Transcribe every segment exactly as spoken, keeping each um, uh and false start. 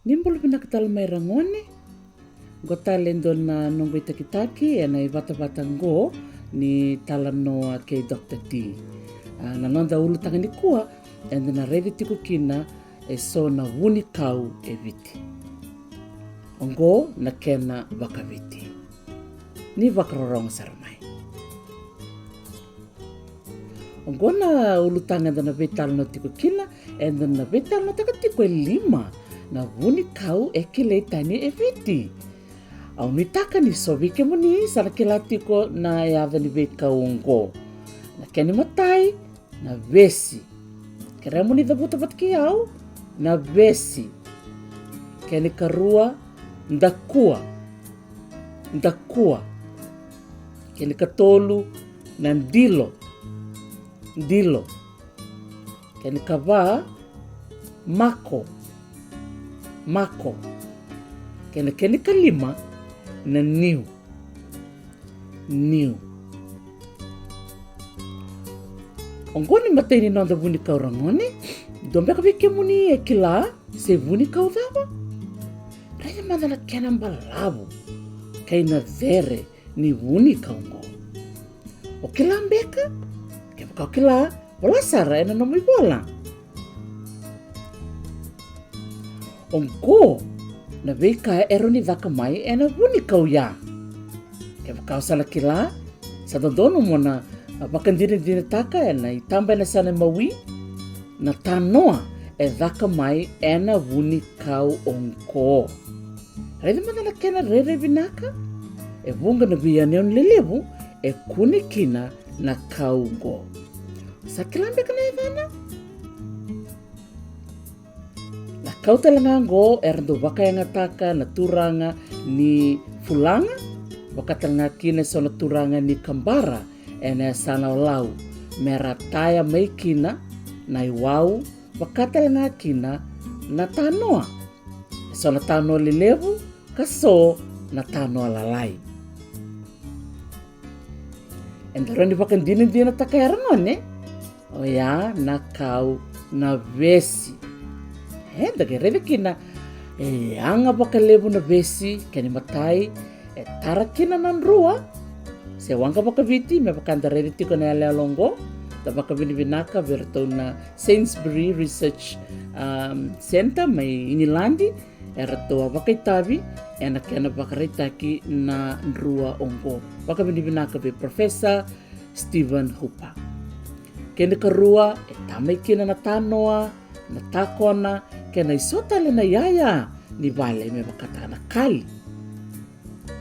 Ni bula vinaka tale mai, ragone. Qo tale e dua na noqu itakitaki ena ivatavata qo ni talanoa kei Doctor T. A, na noda ulutaga nikua, eda na raica tiko kina e so na vunikau e Viti. Oqo na kena vakaviti. Ni vakarorogo sara mai. Oqo na ulutaga eda na veitalanoa tiko kina, eda na veitalanoataka tiko e lima na vunikau e kilai tani e Viti. Au nuitaka ni so vei kemuni sa na kila tiko na yaca ni veikau oqo. Na kena imatai, na vesi. Kerea mo ni cavuta vata kei au, na vesi. Kena ikarua, dakua. Dakua. Kena ikatolu, na dilo. Dilo. Kena ikava, mako. Mako. Kena, kena ikalima, na niu. Niu. Oqo na imatai ni noda vunikau, ragone. Dua beka vei kemuni e kila se vunikau cava? Raica mada na kena balavu kei na cere ni vunikau oqo. O kila beka? Kevaka o kila, vola sara ena nomu ivola. Oqo na veika e rawa ni caka mai ena vunikau ya. Kevaka o sa na kila, sa dodonu mo na, a, vakadinadinataka ena itaba ena yasana imawi na tanoa e caka mai ena vunikau oqo. Raica mada na kena rairai vinaka. E vuqa na veiyanuyanu lelevu e kune kina na kau oqo. Sa kila beka na yacana? Na kau tale ga oqo era dau vakayagataka na turaga ni Fulaga, vaka tale ga kina e so na turaga ni Kabara ena yasana o Lau, me ra taya mai kina na iwau, vaka tale ga kina na tanoa. E so na tanoa lelevu, ka so na tanoa lalai. Eda rawa ni vakadinadinataka ya, ragone. Oya na kau na vesi. Eda qai raica kina e yaga vakalevu na vesi. Kena imatai, e tara kina na drua se waqa vakaviti, me vaka eda raica tiko na yaloyalo oqo. Da vakavinavinaka vei iratou na Sainsbury Research, um, Centre mai Igiladi, eratou a vakaitavi ena kena vakaraitaki na drua oqo. Vakavinavinaka vei Professor Stephen Hooper. Kena ikarua, e ta mai kina na tanoa, na takona, kei na iso tale na iyaya ni vale, me vakataka na kali.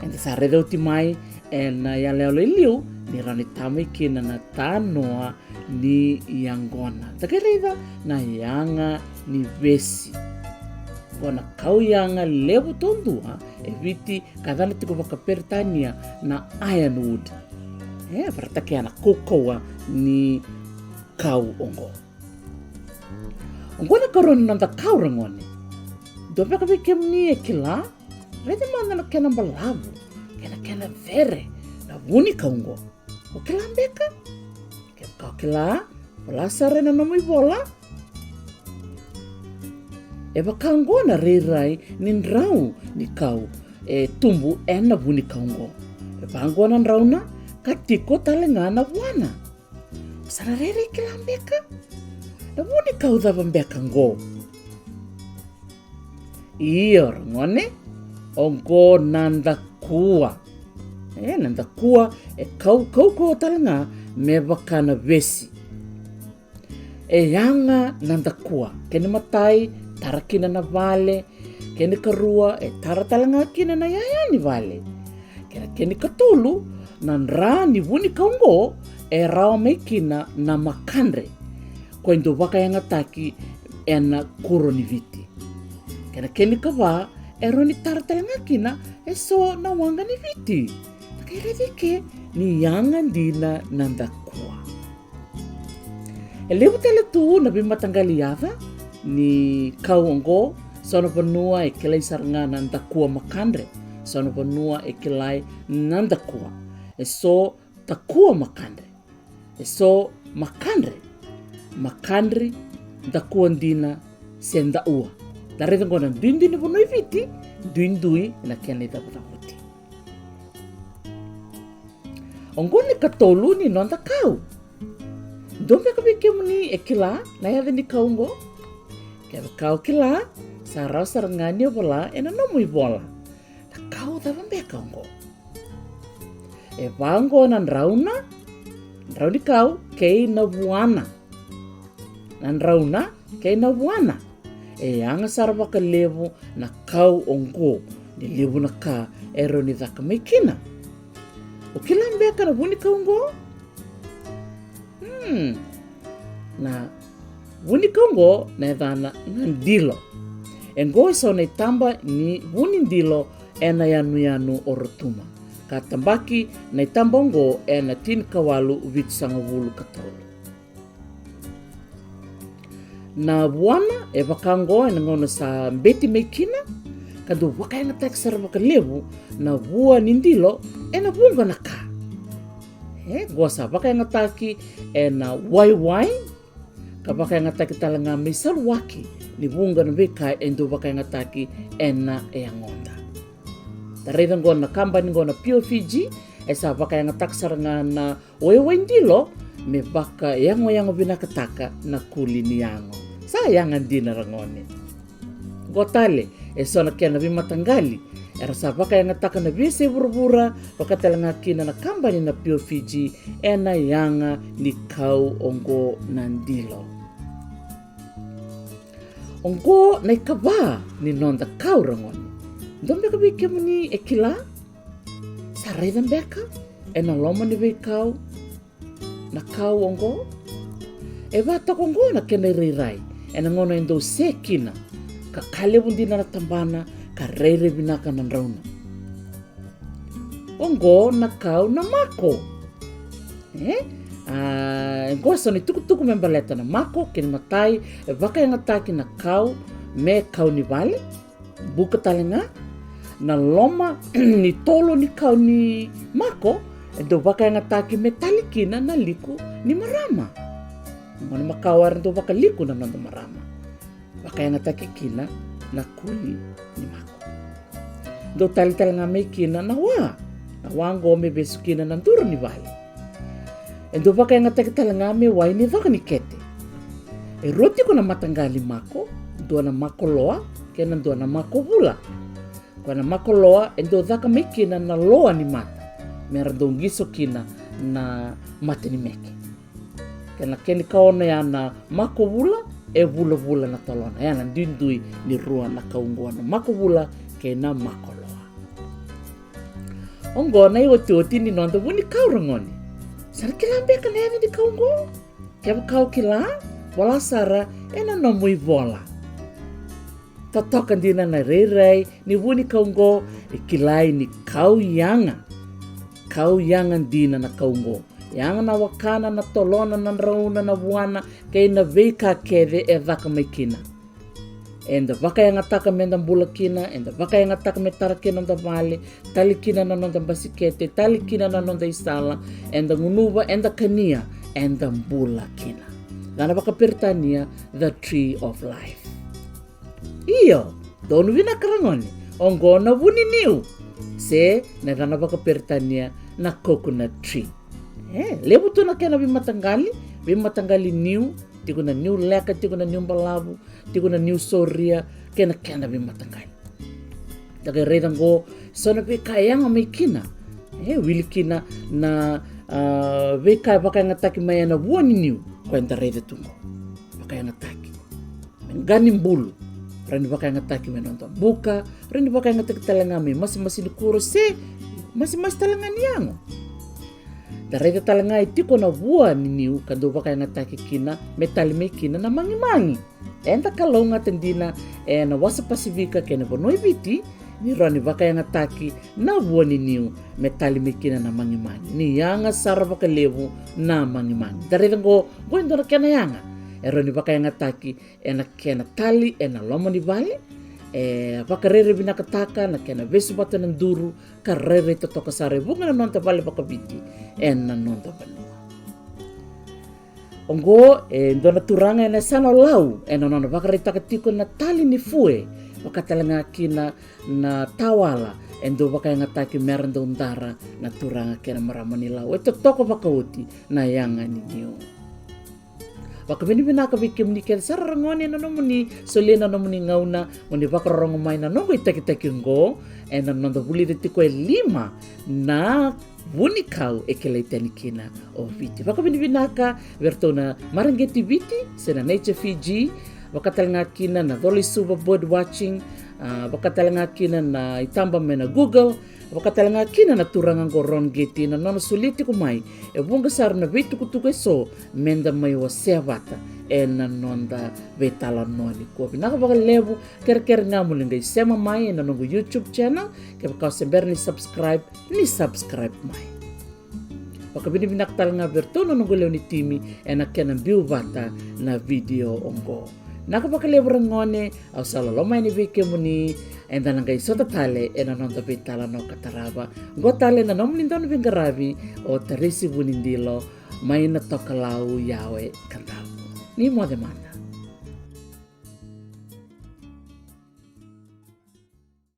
Eda sa raica oti mai ena yaloyalo i liu ni rawa ni ta mai kina na tanoa ni yaqona. Da qai raica na yaga ni vesi. Oqo na kau yaga levu duadua e Viti, ka yacana tiko vakaperitania na ironwood. E vakaraitaka na kaukauwa ni kau oqo. Oqo na ikarua ni noda kau, ragone. Dua beka vei kemuni e kila? Raica mada na kena balavu kei na kena cere na vunikau oqo. O kila beka? Kevaka o kila, vola sara ena nomu ivola. E vaka oqo na rairai ni drau ni kau e tubu ena vunikau oqo. E vaqo na drauna, ka tiko tale ga na vuana. Sa na rairai kila beka? Na vunikau cava beka oqo? Io, ragone, oqo na dakua. E, na dakua e kau kaukauwa tale ga me vaka na vesi. E yaga na dakua. Kena imatai, tara kina na vale. Kena ikarua, e tara tale ga kina na iyaya ni vale. Kei na kena ikatolu, na dra ni vunikau oqo e rawa mai kina na makadre, ko e dau vakayagataki ena kuro ni Viti. Kei na kena ikava, e rawa ni tara tale ga kina e so na waqa ni Viti. Na qai raici ke ni yaga dina na dakua. E levu tale tu na veimataqali yaca ni kau oqo. So na vanua e kilai sara ga na dakua makadre. So na vanua e kilai na dakua. E so dakua makadre. E so makadre. Makadre, dakua dina, se daua. Da raica oqo na duidui ni vanua i Viti, duidui na kena icavucavuti. Oqo na ikatolu ni noda kau. Dua beka vei kemuni e kila na yaca ni kau oqo? Kevaka o kila, sa rawa sara ga ni o vola ena nomu ivola. Na kau cava beka oqo? E va oqo na drauna, drau ni kau, kei na vuana. Na drauna kei na vuana. E yaga sara vakalevu na kau oqo, ni levu na ka e rawa ni caka mai kina. O kila beka na vunikau oqo? Hmm. Na vunikau oqo na yacana ga dilo. E oqo e so na itaba ni vunidilo ena yanuyanu o Rotuma, ka tabaki na itaba oqo ena tinikawalu vitusagavulu ka tolu. Na vuana e vaka oqo ena gauna sa beti mai kina, ka dau vakayagataki sara vakalevu na vua ni dilo ena vuqa na ka. E, oqo sa vakayagataki ena waiwai, ka vakayagataki tale ga me isaluwaki ni vuqa na veika e dau vakayagataki ena yagoda. Da raica oqo na kabani oqo na Pure Fiji, e sa vakayagataka sara ga na waiwai dilo me vakayagoyago vinakataka na kuli ni yago. Sa yaga dina ragone. Oqo tale e so na kena veimataqali era sa vakayagataka na veiyasai vuravura, vaka tale ga kina na kabani na Pure Fiji, ena yaga ni kau oqo na dilo. Oqo na ikava ni noda kau ragone. Dua beka vei kemuni e kila? Sa raica beka ena loma ni veikau na kau oqo? E va toka oqo na kena irairai ena gauna e dau se kina, ka ka levu dina na tabana, ka rairai vinaka na drauna. Oqo na kau na mako. E? A, oqo e so na itukutuku me baleta na mako, kena imatai, e vakayagataki na kau me kau ni vale, buka tale ga, na loma ni tolo ni kau ni mako, e dau vakayagataki me tali kina na liku ni marama. Oqo na makawa era dau vakaliku na noda marama. Vakayagataki kina na kuli ni mako. Dau tali tale ga mai kina na wa. Na wa oqo me vesu kina na duru ni vale. E dau vakayagataki tale ga me wai ni coka ni kete. E rua tiko na mataqali mako, dua na mako loa, kei na dua na mako vula. Koya na mako loa, e dau caka mai kina na loa ni mata, me ra dau qiso kina na mata ni meke. Kei na kena ikaono ya na mako vula, e vulavula na tolona. Ya na duidui ni rua na kau oqo, na mako vula kei na mako loa. Oqo na iotioti ni noda vunikau ragone. Sa na kila beka na yaca ni kau oqo? Kevaka o kila, vola sara ena nomu ivola. Totoka dina na rairai ni vunikau oqo, e kilai ni kau yaga. Kau yaga dina na kau oqo. Yaga na wakana, na tolona, na drauna, na vuana, kei na veika kece e caka mai kina. Eda vakayagataka meda bula kina, eda vakayagataka me tara kina noda vale, tali kina na noda basikete, tali kina na noda isala, eda gunuva, eda kania, eda bula kina. Yacana vakaperitania, the tree of life. Io, donu vinaka ragone, oqo na vu ni niu. Se na yacana vakaperitania na coconut tree. E, levu tu na kena veimataqali, veimataqali niu, tiko na niu leka, tiko na niu balavu, tiko na niu soria, kei na kena veimataqali. Da qai raica oqo, so na veika e yaga mai kina. E, wili kina na, a, veika e vakayagataki mai ena vua ni niu, koya eda raica tu oqo. Vakayagataki me qa ni bulu. Rawa ni vakayagataki me noda buka, rawa ni vakayagataki tale ga me masimasi ni kuro se masimasi tale ga ni yago. Da raica tale ga e tiko na vua ni niu ka dau vakayagataki kina me tali mai kina na magimagi. Eda kalougata dina ena wasa Pasifika kei na vanua i Viti, ni rawa ni vakayagataki na vua ni niu me tali mai kina na magimagi. Ni yaga sara vakalevu na magimagi. Da raica oqo, oqo e dua na kena yaga e rawa ni vakayagataki ena kena tali ena loma ni vale, e vakarairai vinakataka na kena vesu vata na duru, ka rairai totoka sara e vuqa na noda vale vakaviti ena noda vanua. Oqo e dua na turaga ena yasana o Lau, ena nona vakaraitaka tiko na tali ni fue, vaka tale ga kina na tawala e dau vakayagataki mera dau dara na turaga kei na marama ni Lau. E totoka vakaoti na yaga ni niu. Vakavinavinaka vei kemuni kece sara ragone ena nomuni solia na nomuni gauna mo ni vakarorogo mai na noqu itakitaki oqo, ena noda vulica tiko e lima na vunikau e kilai tani kina o Viti. Vakavinavinaka vei iratou na Mareqeti Viti se na Nature Fiji, vaka tale ga kina na Colo i Suva Bird Watching, a, vaka tale ga kina na itaba mai na Google, vaka tale ga kina na turaga oqo Ron Qeti na nona solia tiko mai e vuqa sara na veitukutuku eso meda mai wasea vata ena noda veitalanoa nikua. Vinaka vakalevu, kerekere ga mo ni qai sema mai ena noqu YouTube channel, kevaka o se bera ni subscribe, ni subscribe mai. Vakavinavinaka tale ga vei iratou na noqu lewe ni timi ena kena biu vata na vidio oqo. Vinaka vakalevu ragone, au sa loloma yani vei kemuni, eda na qai sota tale ena noda veitalanoa ka tarava. Oqo tale na nomuni dau ni veiqaravi o Tarisi Vunidilo mai na Tokalau Yawe Kadavu. Ni moce mada.